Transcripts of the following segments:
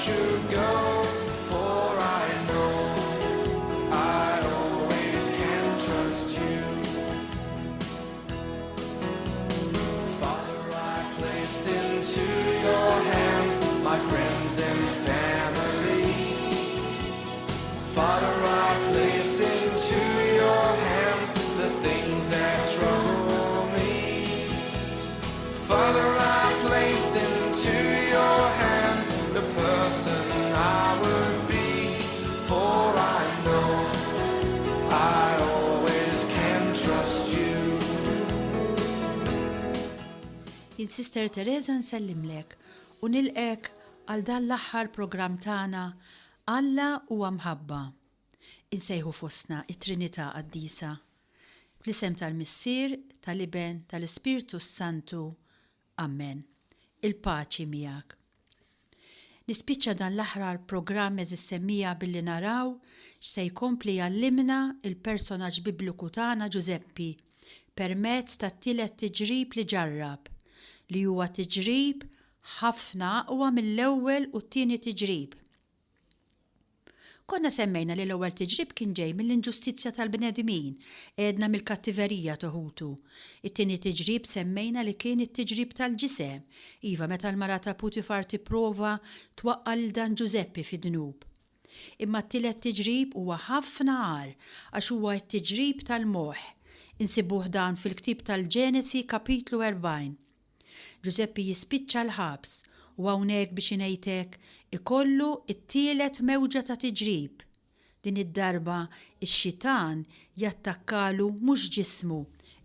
should go, for I know I always can trust you. Father, I place into your hands my friends and family. Father, I place into your hands the things that trouble me. Father, I place into your hands the person I would be, for I know I always can trust you. Jien Sister Teresa nsellimlek u nilqgħek għal dan l-aħħar programm tagħna Alla huwa mħabba. Insejħu fostna it-Trinità Qaddisa. Fl-isem tal-Missier, tal-Iben, tal-Ispirtu s-Santu. Amen. Il-paċi miegħek. Nispiċċa dan l-aħħar programm għeżież semmiegħa billi naraw x'se jkompli jgħallimna l-personaġġ Bibliku tagħna Ġużeppi permezz tat-tielet tiġrib li ġarrab, li huwa tiġrib ħafna aqwa mill-ewwel u t-tieni tiġrib. Konna semmejna li l-ewwel tiġrib kien ġej mill-inġustizzja tal-bnedmin, għedna mill-kattiverija ta' ħutu. It-tieni tiġrib semmejna li kien it-tiġrib tal-ġisem, iva meta l-mara ta' Putifar tipprova twaqqa' lil dan Ġużeppi fid-dnub. Imma t-tielet tiġrib huwa ħafna agħar għax huwa t-tiġrib tal-moħħ. Insibuh dan fil-ktieb tal-Ġenesi kapitlu 40. Ġużeppi jispiċċa l-ħabs u hawnhekk biex ingħid hekk ikollu t-tielet mewġa ta' tiġrib. Din id-darba x-xitan jattakkalu mhux ġismu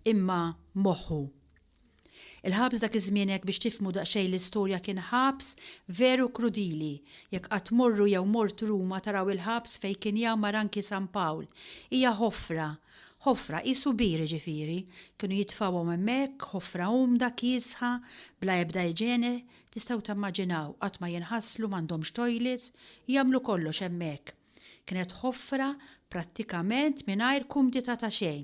imma moħħu. Il-ħabs dak iż-żmien hekk biex tifhmu daqsxejn l-istorja kien ħabs veru krudili. Jekk qatt tmorru jew mort Ruma taraw il-ħabs fejn kien jgħammar anki San Pawl. Hija ħofra Ħofra, qisu bir jiġifieri. Kienu jitfgħuhom hemmhekk, ħofra umda, kiesħa, bla ebda iġene, tistgħu tammaġinaw, qatt ma jinħaslu, m'għandhomx toilets, jagħmlu kollox hemmhekk. Kienet ħofra prattikament mingħajr kumdità ta' xejn.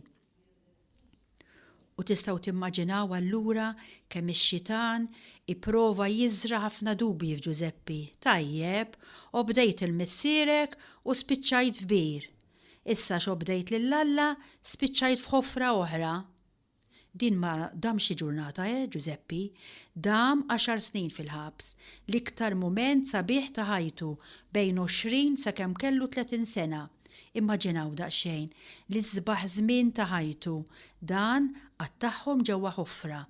U tistgħu timmaġinaw allura kemm ix-xitan ipprova jiżra' ħafna dubji f'Ġużeppi. Tajjeb, obdejt 'il missierek u spiċċajt f'bir. Issa għax obdejt lil Alla, spiċċajt f'ħofra oħra. Din ma damx xi ġurnata, eh, Ġużeppi. Dam għaxar snin fil-ħabs, l-iktar mument sabiħ ta' ħajtu, bejn 20 sakemm kellu 30 sena. Immaġinaw daqsxejn, l-isbaħ żmien ta' ħajtu, dan qattagħhom ġewwa ħofra.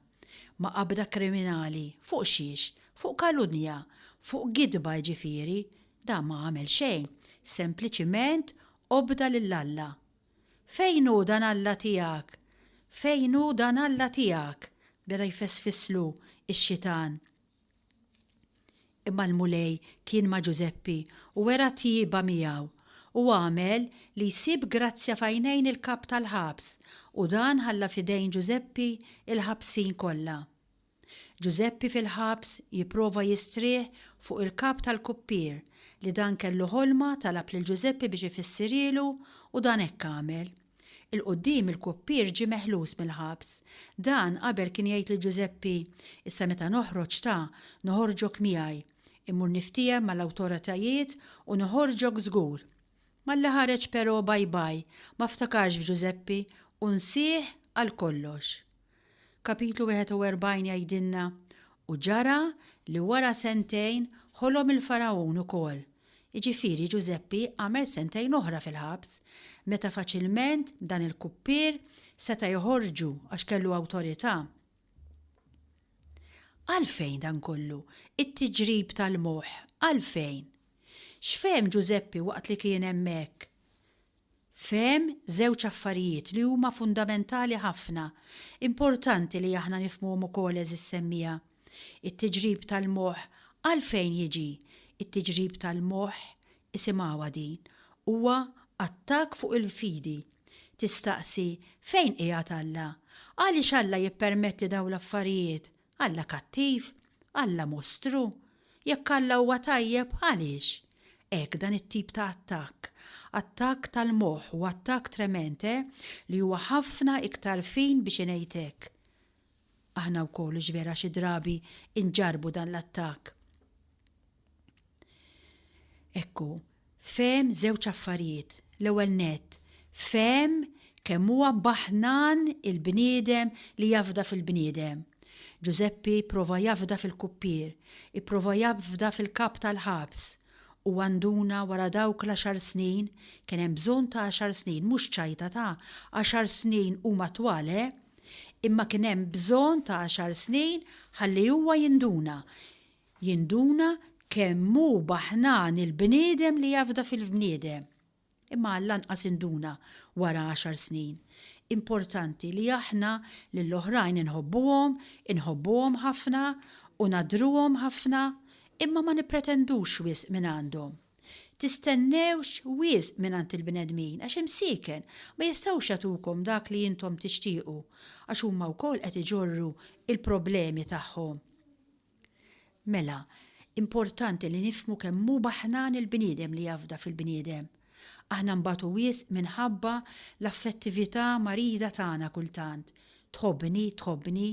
Ma' qabda kriminali. Fuq xiex? Fuq kalunja. Fuq gidba jiġifieri. Dan ma għamel xejn. Sempliċiment obda lil Alla. Fejn hu dan Alla tiegħek? Fejn hu dan Alla tiegħek? beda jfesfislu x-xitan. Imma l-Mulej kien ma' Ġużeppi u wera tjieba miegħu, u għamel li jsib grazzja f'għajnejn il-kap tal-ħabs, u dan ħalla f'idejn Ġużeppi l-ħabsin kollha. Ġużeppi fil-ħabs jipprova jistrieħ fuq il-kap tal-kuppier, li dan kellu ħolma talab lil Ġużeppi biex ifissirhielu u dan hekk għamel. 'Il quddiem il-kuppier ġie meħlus mill-ħabs. Dan qabel kien jgħid lil Ġużeppi, Issa meta noħroġ ta, noħorġok miegħi. Immur niftiehem mal-awtoritajiet u noħorġok żgur. Malli ħareġ però bye bye, ma ftakarx f'Ġużeppi u nsieh għal kollox. Kapitlu 41 jgħidilna, U ġara li wara sentejn ħolom il-Fargħun ukoll. Jiġifieri Ġużeppi għamel sentejn oħra fil-ħabs, meta faċilment dan il-kuppier seta' joħorġu għax kellu awtorità. Għalfejn dan kollu? It-tiġrib tal-moħħ, għalfejn? X'fehem Ġużeppi waqt li kien hemmhekk? Fehem żewġ affarijiet li huma fundamentali ħafna, importanti li aħna nifhmuhom ukoll għeżież semmiegħa. It-tiġrib tal-moħħ għalfejn jiġi? It-tiġrib tal-moħħ, isimgħuha din, huwa attakk fuq il-fidi. Tistaqsi, fejn qiegħed Alla? Għaliex Alla jippermetti dawn l-affarijiet? Alla kattiv? Alla mostru? Jekk Alla huwa tajjeb, għaliex? Hekk dan it-tip ta' attakk. Attakk tal-moħħ u attakk tremend, eh, li huwa ħafna iktar fin biex ingħid hekk. Aħna wkoll hux vera xi drabi nġarrbu dan l-attakk. Ekku, fehem żewġ affarijiet. L-ewwel nett, fehem kemm huwa baħnan il-bniedem li jafda fil-bniedem. Ġużeppi pprova jafda fil-kuppier, ipprova jafda fil-kap tal-ħabs. Huwa nduna wara dawk l-għaxar snin, kien hemm bżonn ta' għaxar snin, mhux ċajta ta', għaxar snin huma twal, eh? Imma kien hemm bżonn ta' għaxar snin ħalli huwa jinduna. Jinduna kemm hu baħnan il-bniedem li jafda fil-bniedem. Imma għall-anqas induna wara għaxar snin. Importanti li aħna lill-oħrajn inħobbuhom, inħobbuhom ħafna u nagħdruhom ħafna, imma ma nippretendux wisq mingħandhom. Tistennewx wisq mingħand il-bnedmin għax imsieken ma jistgħux jagħtukom dak li intom tixtiequ għax huma wkoll qed iġorru l-problemi tagħhom. Mela, importanti li nifhmu kemm hu baħnan il-bniedem li jafda fil-bniedem. Aħna nbatu wisq minħabba l-affettività marida tagħna kultant. Tħobbni, tħobbni?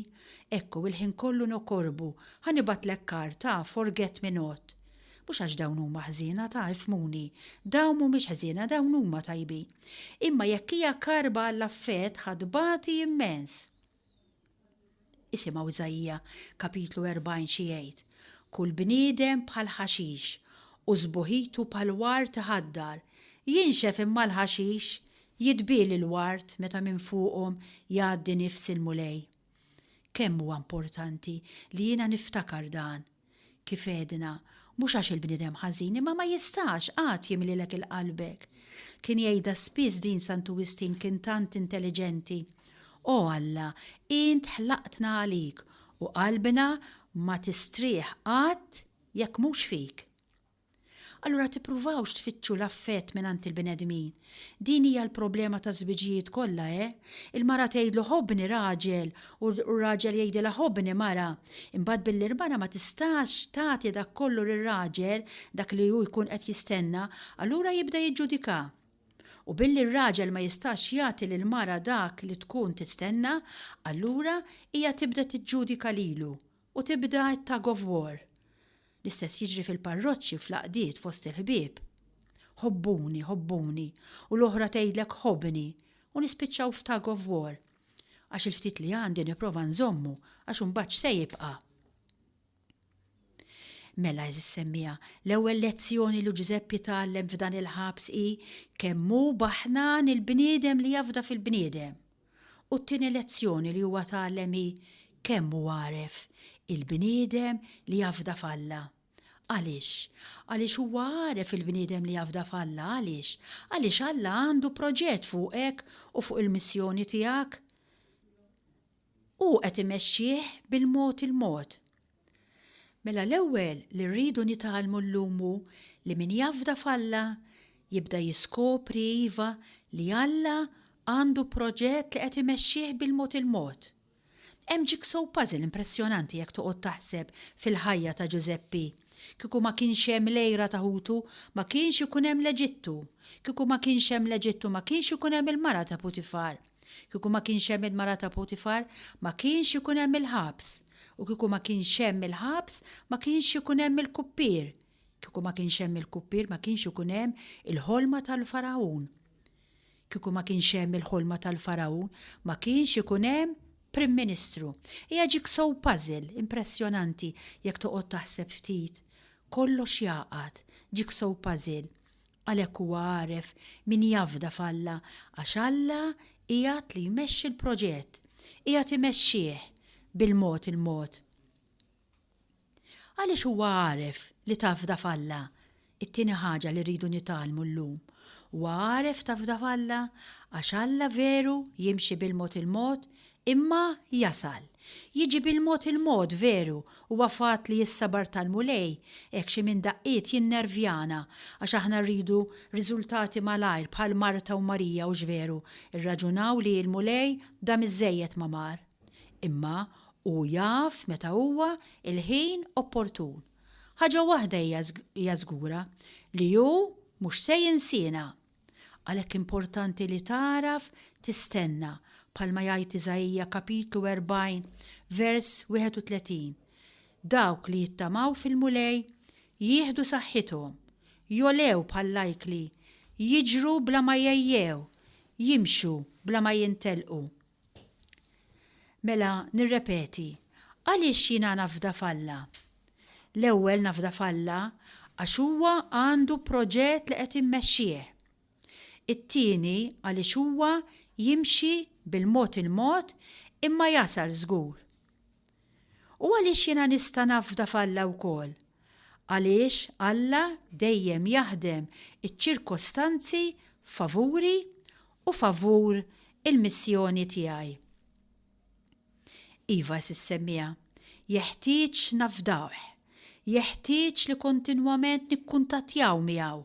Ekku, il-ħin kollu nokorbu, ħa nibgħatlek kard ta' forget me not. Mhux għax dawn huma ħżiena ta' ifhmuni, dawn mhumiex ħżiena, dawn huma tajbin. Imma jekk hija karba għall-affett ħa tbati immens. Isimgħu Iżaija kapitlu 40 xi jgħid, Kull bniedem bħal ħaxix, u sbuħitu bħal ward iħaddar, jinxef imma l-ħaxix, jidbiel il-ward meta minn fuqhom jgħaddi nifs il-Mulej. Kemm huwa importanti li jiena niftakar dan! Kif għedna, mhux għax il-bniedem ħażin imma ma jistax qatt jimlilek il-qalbek. Kien jgħidha spiss din Santu Wistin kien tant intelliġenti. O Alla, int ħlaqtna għalik u qalbna ma tistrieħ qatt jekk mhux fik. Allura tippruvawx tfittxu l-affett mingħand il-bnedmin. Din hija l-problema taż-żwiġijiet kollha, eh? Il-mara tgħidlu ħobbni raġel u r-raġel jgħidilha ħobbni mara. Imbagħad billi l-mara ma tistax tagħti dak kollu lir-raġel, dak li hu jkun qed jistenna, allura jibda jiġġudika. U billi r-raġel ma jistax jagħti lill-mara dak li tkun tistenna, allura hija tibda tiġġudika lilu u tibda t-tug of war. L-istess jiġri fil-parroċċi, fl-għaqdiet, fost il-ħbieb. Ħobbuni, ħobbuni, u l-oħra tgħidlek ħobbni, u nispiċċaw f'tug of war. Għax il-ftit li għandi nipprova nżommu, għax imbagħad x'se jibqa'? Mela, għeżież semmiegħa, l-ewwel lezzjoni li Ġużeppi tgħallem f'dan il-ħabs hi kemm hu baħnan il-bniedem li jafda fil-bniedem. U t-tieni lezzjoni li huwa tgħallem hi kemm hu għaref il-bniedem li jafda f'Alla. Għaliex? Għaliex huwa għaref il-bniedem li jafda f'Alla, għaliex? Għaliex Alla għandu proġett fuqek u fuq il-missjoni tiegħek. Hu qed imexxih bil-mod il-mod. Mela l-ewwel li rridu nitgħallmu llum hu li min jafda f'Alla jibda jiskopri iva li Alla għandu proġett li qed imexxih bil-mod il-mod. Hemm jigsaw puzzle impressjonanti jekk toqgħod taħseb fil-ħajja ta' Ġużeppi. Kieku ma kienx hemm l-għira ta' ħutu, ma kienx ikun hemm l-Eġittu. Kieku ma kienx hemm l-Eġittu ma kienx ikun hemm il-mara ta' Putifar. Kieku ma kienx hemm il-mara ta' Potifar, ma kienx ikun hemm il-ħabs. U kieku ma kienx hemm il-ħabs, ma kienx ikun hemm il-kuppier. Kieku ma kienx hemm il-kuppier, ma kienx ikun hemm il-ħolma tal-Faragħun. Kieku ma kienx hemm il-ħolma tal-Faragħun, ma kienx ikun hemm Prim Ministru. Hija jigsaw puzzle impressjonanti jekk toqgħod taħseb ftit. Kollox jagħqad, jigsaw puzzle. Għalhekk huwa għaref min jafda f'Alla għax Alla qiegħed li jmexxi l-proġett, qiegħed imexxih bil-mod il-mod. Għaliex huwa għaref li tafda f'Alla? It-tieni ħaġa li rridu nitgħallmu llum. Huwa għaref tafda f'Alla għax Alla veru jimxi bil-mod il-mod Imma jasal. Jiġi bil-mod il-mod, veru, huwa fatt li s-sabar tal-Mulej hekk xi minn daqqiet jinnervjana għax aħna rridu riżultati malajr bħal Marta u Marija hux veru, irraġunaw li l-Mulej dam iżżejjed ma mar. Imma hu jaf meta huwa l-ħin opportun. Ħaġa waħda hija żgura, li hu mhux se jinsiena. Għalhekk importanti li tagħraf tistenna, bħalma jgħid Iżaija kapitlu 40 vers 31, Dawk li jittamaw fil-Mulej jieħdu saħħithom, Jogħlew bħall-ajkli, jiġru bla ma jgħejjew, jimxu bla ma jintelqu. Mela nirrepeti, għaliex jiena nafda f'Alla? L-ewwel nafda f'Alla għax huwa għandu proġett li qed immexxih. It-tieni għaliex huwa jimxi bil-mod il-mod imma jasal żgur. U għaliex jiena nista' nafda f'Alla wkoll? Għaliex Alla dejjem jaħdem iċ-ċirkostanzi favuri u favur il-missjoni tiegħi. Iva, għeżież semmiegħa, jeħtieġ nafdawh, jeħtieġ li kontinwament nikkuntattjaw miegħu.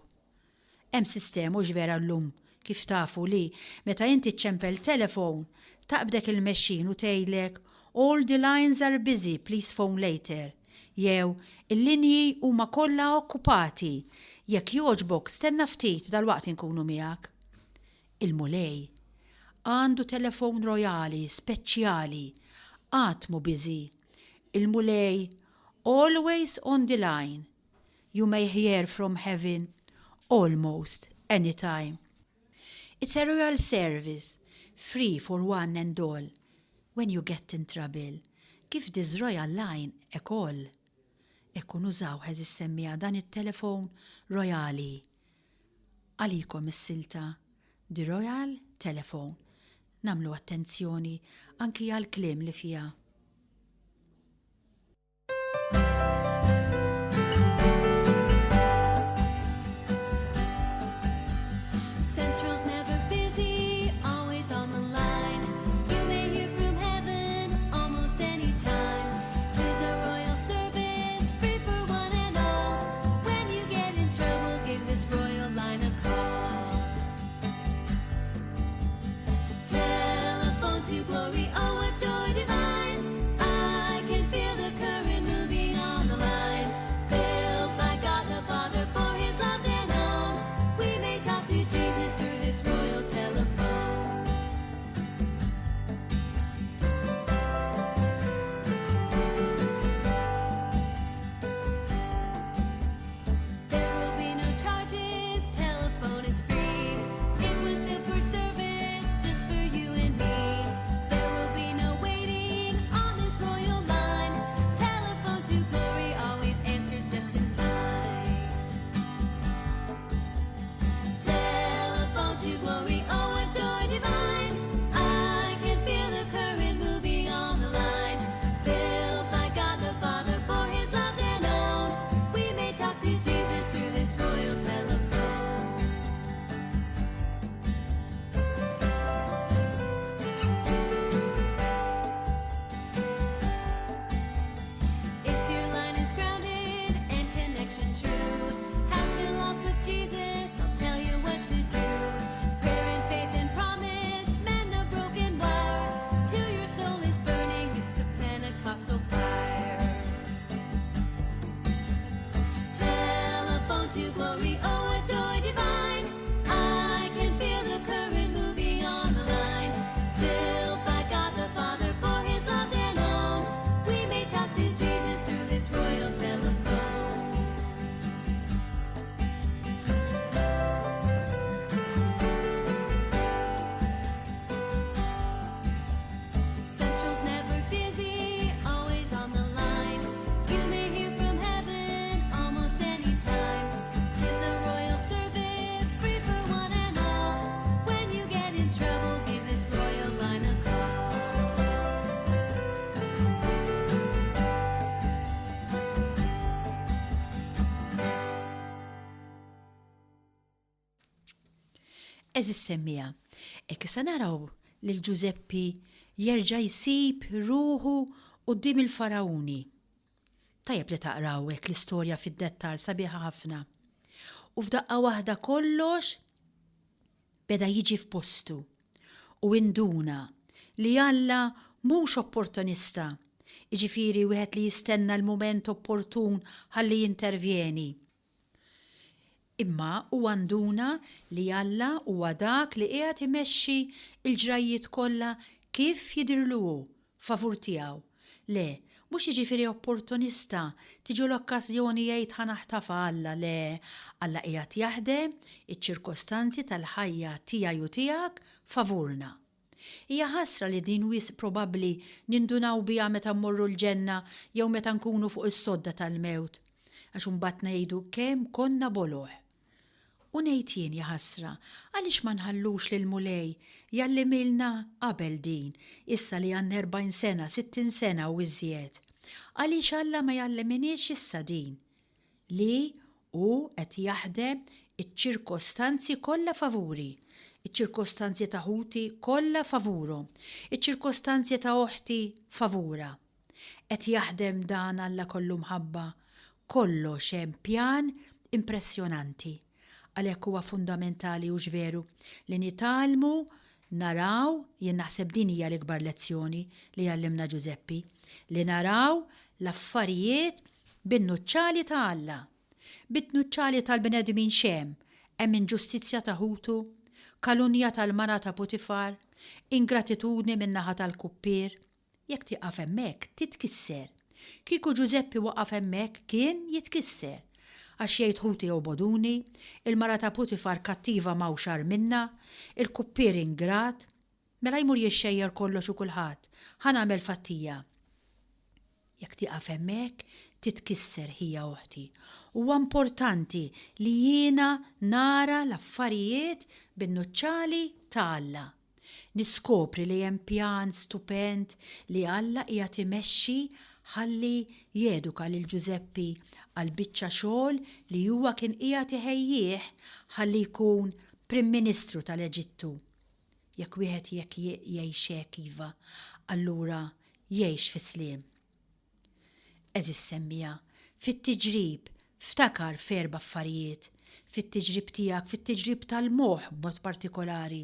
Hemm sistema hux vera llum kif tafu li meta inti ċċempel telephone taqbdek il-machine u tgħidlek all the lines are busy please phone later jew il-linji huma kollha okkupati jekk jogħġbok stenna ftit dalwaqt inkunu miegħek. Il-Mulej għandu telephone rojali speċjali qatt mhu busy. Il-Mulej always on the line You may hear from heaven almost any time. It's a royal service, free for one and all. When you get in trouble, give this royal line a call. Hekk u nużawh għeżież semmiegħa dan it-telefon rojali. Għalikom is-silta The Royal Telephone. Nagħmlu attenzjoni anki għall-kliem li fiha. Central's never busy, always on the line. You may hear from heaven almost any time. Tis a royal service, free for one and all. When you get in trouble, give this royal line a call. Telephone to glory, oh what joy divine. I can feel the current moving on the line. Built by God the Father for his loved and own. We may talk to Jesus through this royal telephone. There will be no charges, telephone is free. It was built for service, just for you and me. There will be no waiting on this royal line. Telephone to glory always answers just in time. Telephone to glory, oh what joy divine. I can feel the current moving on the line. Built by God the Father for his loved and own. We may talk to Jesus through this royal telephone. If your line is grounded and connection true has been lost with Jesus, I'll tell you what to do. Prayer and faith and promise mend the broken wire till your soul is burning with the Pentecostal fire. Telephone to glory, oh what joy divine! I can feel the current moving on the line. Built by God the Father for his loved and own. We may talk to Jesus through this royal telephone. Central's never busy, always on the line. You may hear from heaven almost any time. Tis the royal service, free for one and all. When you get in trouble, give this royal line a call. Għeżież semmiegħa, hekk issa naraw lil Ġużeppi jerġa' jsib ruħu quddiem il-Fargħuni. Tajjeb li taqraw hekk l-istorja fid-dettall sabiħa ħafna. U f'daqqa waħda kollox beda jiġi f'postu u induna li Alla mhux opportunista, jiġifieri wieħed li jistenna l-mument opportun ħalli jintervjeni. Imma huwa nduna li Alla huwa dak li qiegħed imexxi l-ġrajjiet kollha kif jidhirlu hu, favur tiegħu. Le, Mhux jiġifieri opportunista, tiġu l-okkażjoni jgħid ħa naħtafha Alla, le, Alla qiegħed jaħdem iċ-ċirkostanzi tal-ħajja tiegħi u tiegħek favurna. Hija ħasra li din wisq probabbli nindunaw biha meta mmorru l-ġenna jew meta nkunu fuq is-sodda tal-mewt, għax imbagħad ngħidu kemm konna boloh. U ngħid jien, jaħasra, għaliex ma nħallux lill-Mulej jgħallimilna qabel din, issa li għandna 40 sena, 60 sena u iżjed? Għaliex Alla ma jgħalliminiex issa din? Li Hu qed jaħdem iċ-ċirkostanzi kollha favuri, iċ-ċirkostanzi ta' ħuti kollha favurhom, iċ-ċirkostanzi ta' oħti favurha. Qed jaħdem dan Alla kollu mħabba, kollox hemm pjan impressjonanti. Għalhekk huwa fundamentali, hux veru, li nitgħallmu naraw, jien naħseb din hija l-ikbar lezzjoni li għallimna Ġużeppi, li naraw l-affarijiet bin-nuċċali ta' Alla. Bit-nuċċali tal-bnedmin x'hemm? Hemm inġustizzja ta' ħutu, kalunja tal-mara ta' Putifar, ingratitudni min-naħa tal-kuppier, Jekk tieqaf hemmhekk, titkisser. Kieku Ġużeppi waqaf hemmhekk, kien jitkisser. Għax jgħid ħuti jobogħduni, il-mara ta' Putifar kattiva m'hawnx agħar minnha, il-kuppier ingrat. Mela jmur jixxejjer kollox u kulħadd, ħa nagħmel fattija. Jekk tieqaf hemmhekk, titkisser ħija oħti. Huwa importanti li jiena nara l-affarijiet bin-nuċċali ta' Alla. Niskopri li hemm pjan stupend li Alla qiegħed imexxi ħalli jeduka lil Ġużeppi għal biċċa xogħol li huwa kien qiegħed iħejjih ħalli jkun Prim Ministru tal-Eġittu. Jekk wieħed jekk jgħix hekk iva, allura jgħix fis-sliem. Għeżież semmiegħa, fit-tiġrib, ftakar f'erba' affarijiet, fit-tiġrib tiegħek, fit-tiġrib tal-moħħ b'mod partikolari.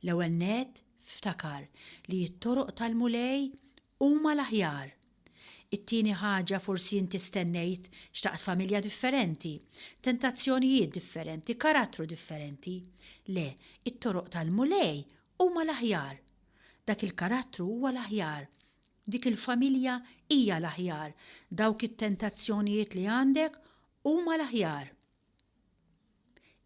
L-ewwel nett, ftakar li t-toroq tal-Mulej huma l-aħjar. It-tieni ħaġa forsi inti stennejt, xtaqt familja differenti, tentazzjonijiet differenti, karattru differenti. Le, it-toroq tal-Mulej huma l-aħjar. Dak il-karattru huwa l-aħjar. Dik il-familja hija l-aħjar. Dawk it-tentazzjonijiet li għandek huma l-aħjar.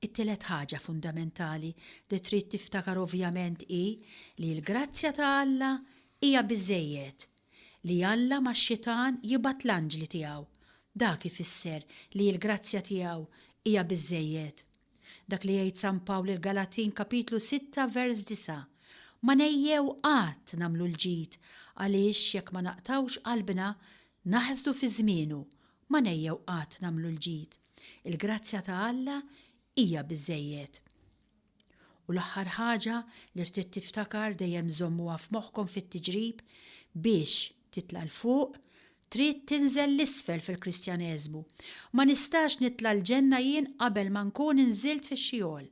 It-tielet ħaġa fundamentali li trid tiftakar ovvjament hi li l-grazzja ta' Alla hija biżżejjed. Li Alla max-xitan jibgħat l-anġli tiegħu. Dak ifisser li l-grazzja tiegħu hija biżżejjed. Dak li jgħid San Pawl lill-Galatin kapitlu 6 vers 9, Ma ngħejjew qatt nagħmlu l-ġid, għaliex jekk ma naqtgħux qalbna, naħsdu fi żmienu. Ma ngħejjew qatt nagħmlu l-ġid. Il-grazzja ta' Alla hija biżżejjed. U l-aħħar ħaġa li rrid tiftakar dejjem żommuha f'moħħkom fit-tiġrib biex titla' 'l fuq, trid tinżel 'l isfel fil-Kristjaneżmu. Ma nistax nitla' l-ġenna jien qabel ma nkun inżilt fix-Xeol.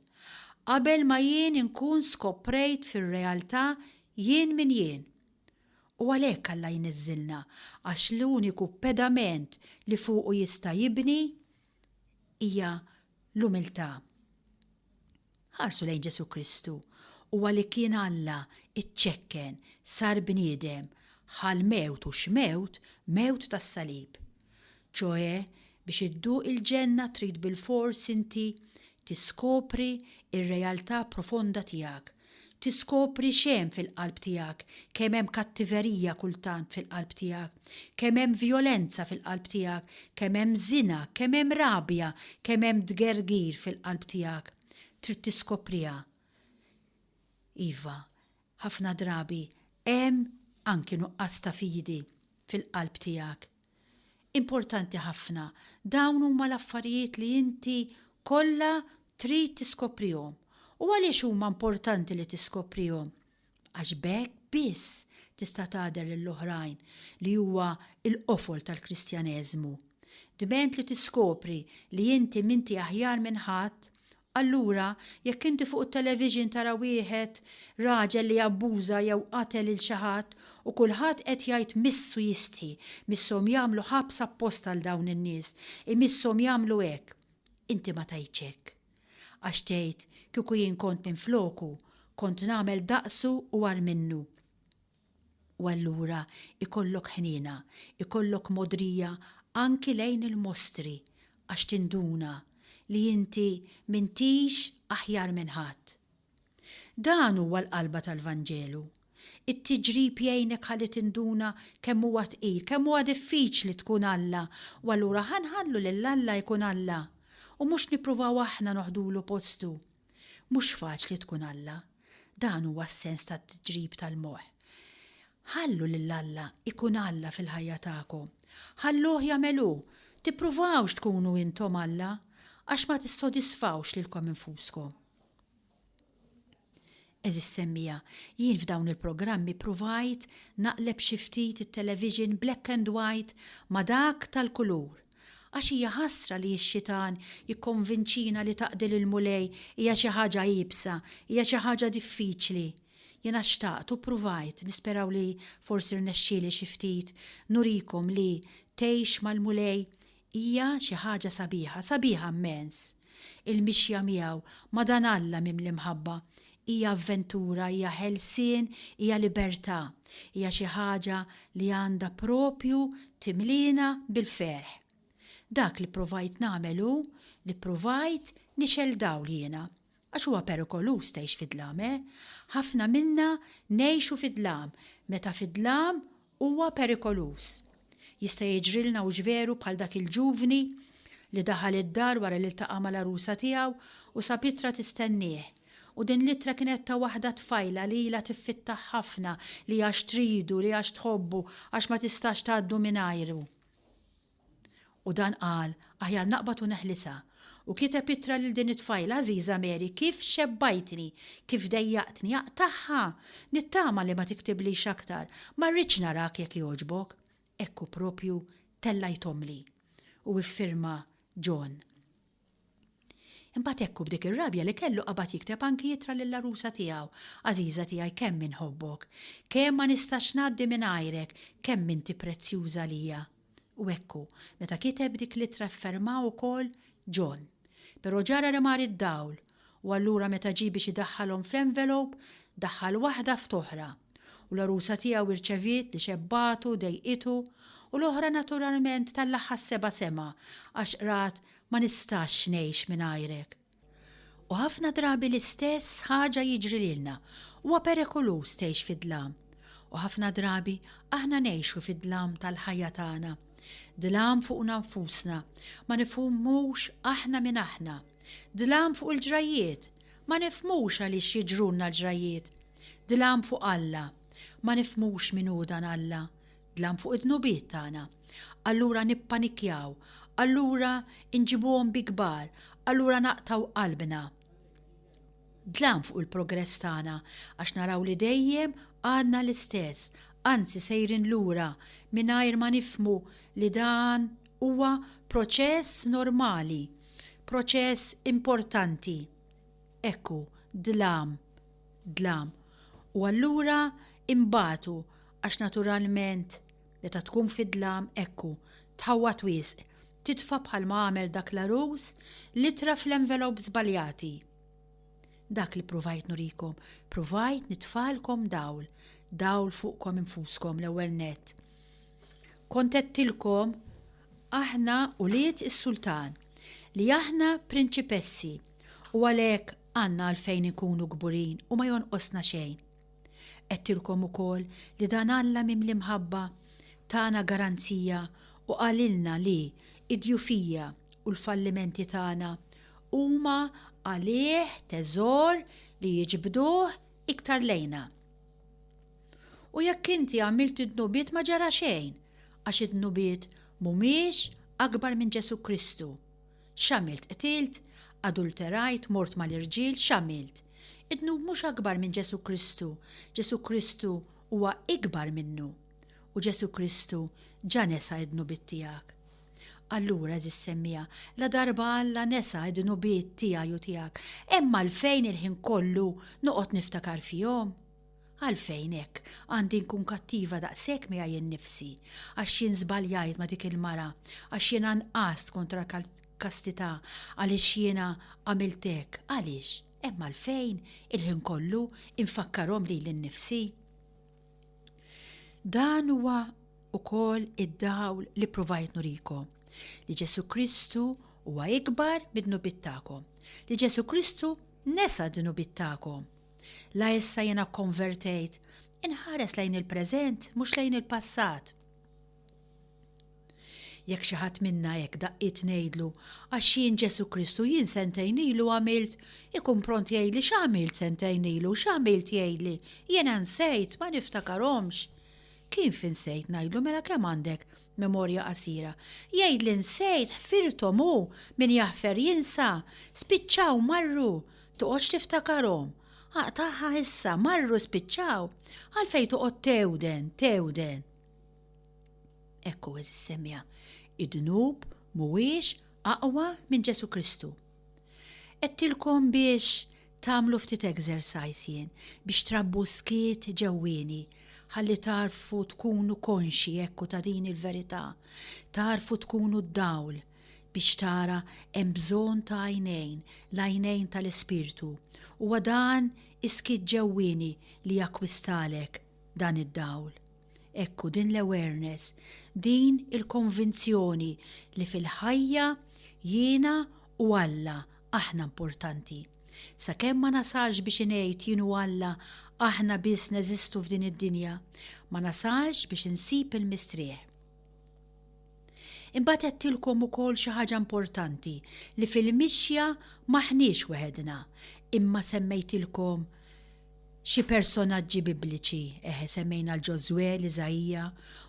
Qabel ma jien inkun skoprejt fir-realtà jien min jien. U għalhekk Alla jniżżilna, għax l-uniku pedament li fuqu jista' jibni hija l-umiltà. Ħarsu lejn Ġesù Kristu, huwa li kien Alla, iċċekken, sar bniedem, ħa l-mewt u x'mewt, mewt tas-salib. Ċoe, biex idduq il-ġenna trid bilfors inti tiskopri r-realtà profonda tiegħek, Tiskopri x'hemm fil-qalb tiegħek, kemm hemm kattiverija kultant fil-qalb tiegħek, kemm hemm vjolenza fil-qalb tiegħek, kemm hemm żina, kemm hemm rabja, kemm hemm tgergir fil-qalb tiegħek. Trid tiskopriha. Iva, ħafna drabi hemm anki nuqqas ta' fidi fil-qalb tiegħek. Importanti ħafna, dawn huma l-affarijiet li inti kollha trid tiskoprihom. U għaliex huma importanti li tiskoprihom? Għax b'hekk biss tista' tagħder lill-oħrajn, li huwa l-qofol tal-Kristjaneżmu. Dment li tiskopri li inti m'inti aħjar minn ħadd, Allura, jekk inti fuq it-television tara wieħed raġel li abbuża jew qatel lil xi ħadd u kulħadd qed jgħid missu jistħi, misshom jagħmlu ħabs apposta għal dawn in-nies, imisshom jagħmlu hekk. Inti ma tgħidx hekk. Għax tgħid kieku jien kont minfloku, kont nagħmel daqsu u agħar minnu. U allura ikollok ħniena, ikollok mogħdrija anki lejn il-mostri għax tinduna li inti m'intix aħjar minn ħadd. Dan huwa l-qalba tal-Vanġelu. It-tiġrib jgħinek ħalli tinduna kemm huwa tqil, kemm huwa diffiċli tkun Alla, u allura ħa nħallu lil Alla jkun Alla, u mhux nippruvaw aħna noħdulu postu. Mhux faċli tkun Alla. Dan huwa s-sens tat-tiġrib tal-moħħ. Ħallu lil Alla jkun Alla fil-ħajja tagħkom. Ħalluh jagħmel hu. Tippruvawx tkunu intom Alla, għax ma tissodisfawx lilkom infuskom. Għeżież semmiegħa, jien f'dawn il-programmi ppruvajt naqleb xi ftit it-television black and white ma' dak tal-kulur. Għax hija ħasra li x-xitan jikkonvinċina li taqdi lill-Mulej hija xi ħaġa iebsa, hija xi ħaġa diffiċli. Jiena xtaqt u ppruvajt, nisperaw li forsi rnexxieli xi ftit, nurikom li tgħix mal-Mulej Hija xi ħaġa sabiħa, sabiħa mmens. Il-mixja miegħu, ma' dan Alla mimli mħabba, hija avventura, hija ħelsien, hija libertà. Hija xi ħaġa li għandha proprju timliena bil-ferħ. Dak li ppruvajt nagħmel hu li ppruvajt nixgħel dawl jiena. Għax huwa perikoluż tgħix fid-dlam, eh? Ħafna minna ngħixu fid-dlam, meta fid-dlam huwa perikoluż. Jista' jiġrilna hux veru bħal dak il-ġuvni li daħal id-dar wara li ltaqa' mal-għarusa tiegħu u sab ittra tistennieh. U din l-ittra kienet ta' waħda tfajla li ilha tiffittah ħafna li għax tridu, li għax tħobbu, għax ma tistax tgħaddu mingħajru. U dan qal, Aħjar naqbad u neħlisha. U kiteb ittra lil din it-tfajla, Għażiża Mary, kif xebbajtni, kif dejjaqtni, aqtagħha! Nittama li ma tiktiblix aktar. Ma rridx narak jekk jogħġbok. Hekk hu proprju tellajthomli. U iffirma John. Imbagħad hekk hu b'dik ir-rabja li kellu qabad jikteb anki ittra lill-għarusa tiegħu, Għażiża tiegħi kemm inħobbok! Kemm ma nistax ngħaddi mingħajrek, kemm inti prezzjuża għalija! U hekk hu, meta kiteb dik l-ittra fferma wkoll John. Però ġara li mar id-dawl u allura meta ġie biex idaħħalhom fl-envelope, daħħal waħda f'toħra. U l-għarusa tiegħu irċeviet li xebbatu, dejqitu, u l-oħra naturalment tallagħha s-seba' sema għax qrat Ma nistax ngħix mingħajrek. U ħafna drabi l-istess ħaġa jiġri lilna. Huwa perikoluż tgħix fid-dlam. U ħafna drabi aħna ngħixu fid-dlam tal-ħajja tagħna. Dlam fuqna nfusna, ma nifhmux aħna min aħna. Dlam fuq il-ġrajjiet, ma nifhmux għaliex jiġrulna l-ġrajjiet. Dlam fuq Alla, ma nifhmux min hu dan Alla. Dlam fuq id-dnubiet tagħna. Allura nippanikjaw, allura nġibuhom bi kbar, allura naqtgħu qalbna. Dlam fuq il-progress tagħna għax naraw li dejjem għadna l-istess, anzi sejrin lura mingħajr ma nifhmu li dan huwa proċess normali, proċess importanti. Hekk hu, dlam, dlam. U allura inbatu għax naturalment meta tkun fid-dlam hekk hu, tħawwad wisq, titfa' bħalma għamel dak l-għarus l-ittra fl-envelope żbaljati. Dak li ppruvajt nurikom, ppruvajt nitfagħlkom dawl, dawl fuqkom infuskom l-ewwel nett. Kont għedtilkom aħna ulied is-sultan, li aħna prinċipessi u għalhekk għandna għalfejn inkunu kburin u ma jonqosna xejn. Għedtilkom ukoll li dan Alla mimli mħabba tana garanzija u qalilna li d-djufija u l-fallimenti tagħna huma għalih teżor li jiġbduh iktar lejna. U jekk inti għamilt id-dnubiet ma ġara xejn, għax id-dnubiet mhumiex akbar minn Ġesù Kristu. X'għamilt? Qtilt? Adulterajt? Mort mal-irġiel? X'għamilt? Id-dnub mhux akbar minn Ġesù Kristu. Ġesù Kristu huwa ikbar minnu. U Ġesù Kristu ġa nesa d-dnubiet tiegħek. Allura, għeżież semmiegħa, ladarba Alla nesa d-dnubiet tiegħi u tiegħek, hemm għalfejn il-ħin kollu noqgħod niftakar fihom? Għalfejn hekk għandi nkun kattiva daqshekk miegħi nnifsi? Għax jien żbaljajt ma' dik il-mara, għax jiena nqast kontra l-kastità, għaliex jiena għamilt hekk, għaliex? Hemm għalfejn il-ħin kollu infakkarhom lili nnifsi? Dan huwa ukoll id-dawl li ppruvajt nurikom, li Ġesù Kristu huwa ikbar mid-dnubiet tagħkom, li Ġesù Kristu nesa d-dnubiet tagħkom. La issa jiena kkonvertejt, inħares lejn il-preżent mhux lejn il-passat. Jekk xi ħadd minna hekk daqqiet ngħidlu, għax jien Ġesù Kristu jien sentejn ilu għamilt, ikun pront jgħidli x'għamilt sentejn ilu, x'għamilt jgħidli, jiena nsejt, ma niftakarhomx. Kif insejt ngħidlu mela kemm għandek memorja qasira. Jgħidli nsejt, ħfirthom hu, min jaħfer jinsa, spiċċaw marru, toqgħodx tiftakarhom. Aqtagħha issa, marru spiċċaw, għalfejn toqgħod tewden, tewden. Hekk hu għeżież semmiegħa, id-dnub mhuwiex aqwa minn Ġesù Kristu. Għedtilkom biex tagħmlu ftit exercise jien, biex trabbu skiet ġewwieni, ħalli tagħrfu tkunu konxji hekk hu ta' din il-verità, tagħrfu tkunu d-dawl, biex tara hemm bżonn ta' għajnejn, l-għajnejn tal-Ispirtu. Huwa dan is-skiet ġewwieni li jakkwistalek dan id-dawl. Ekku din l-awareness, din il-konvinzjoni li fil-ħajja jiena u Alla aħna importanti. Sakemm ma nasalx biex ingħid jien u Alla aħna biss neżistu f'din id-dinja, ma nasalx biex insib il-mistrieħ. Imbagħad għedtilkom ukoll xi ħaġa importanti li fil-mixja m'aħniex weħedna, imma semmejtilkom Xi personaġġi Bibliċi, eħe, semmejna 'l Ġożwè, 'l Iżaija,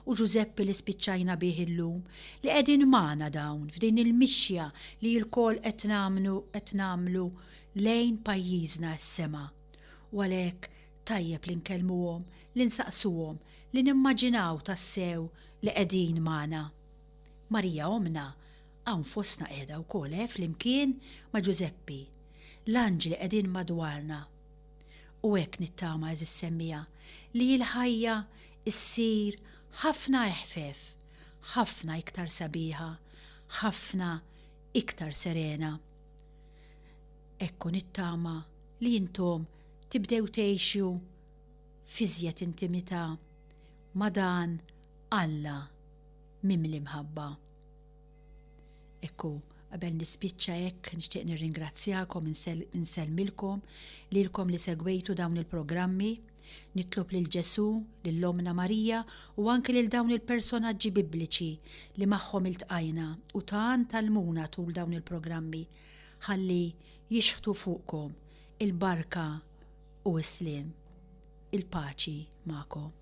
u Ġużeppi li spiċċajna bih illum, li qegħdin magħna dawn f'din il-mixja li lkoll qed nagħmlu qed nagħmlu lejn pajjiżna s-sema. U għalhekk tajjeb li nkellmuhom, li nsaqsuhom, li nimmaġinaw tassew li qegħdin magħna. Marija ommna hawn fostna qiegħda wkoll, eh, flimkien ma' Ġużeppi. L-anġli qegħdin madwarna. U hekk nittama, għeżież semmiegħa, li l-ħajja ssir ħafna eħfef, ħafna iktar sabiħa, ħafna iktar serena. Hekk u nittama li intom tibdew tgħixu f'iżjed intimità ma' dan Alla mimli mħabba. Ekku, qabel nispiċċa hekk nixtieq nirringrazzjakom insellmilkom lilkom li segwejtu dawn il-programmi. Nitlob lil Ġesù, lil Ommna Marija u anki lil dawn il-personaġġi bibliċi li magħhom iltqajna u tant għallmuna tul dawn il-programmi ħalli jixħtu fuqkom il-barka u s-sliem. Il-paċi magħkom.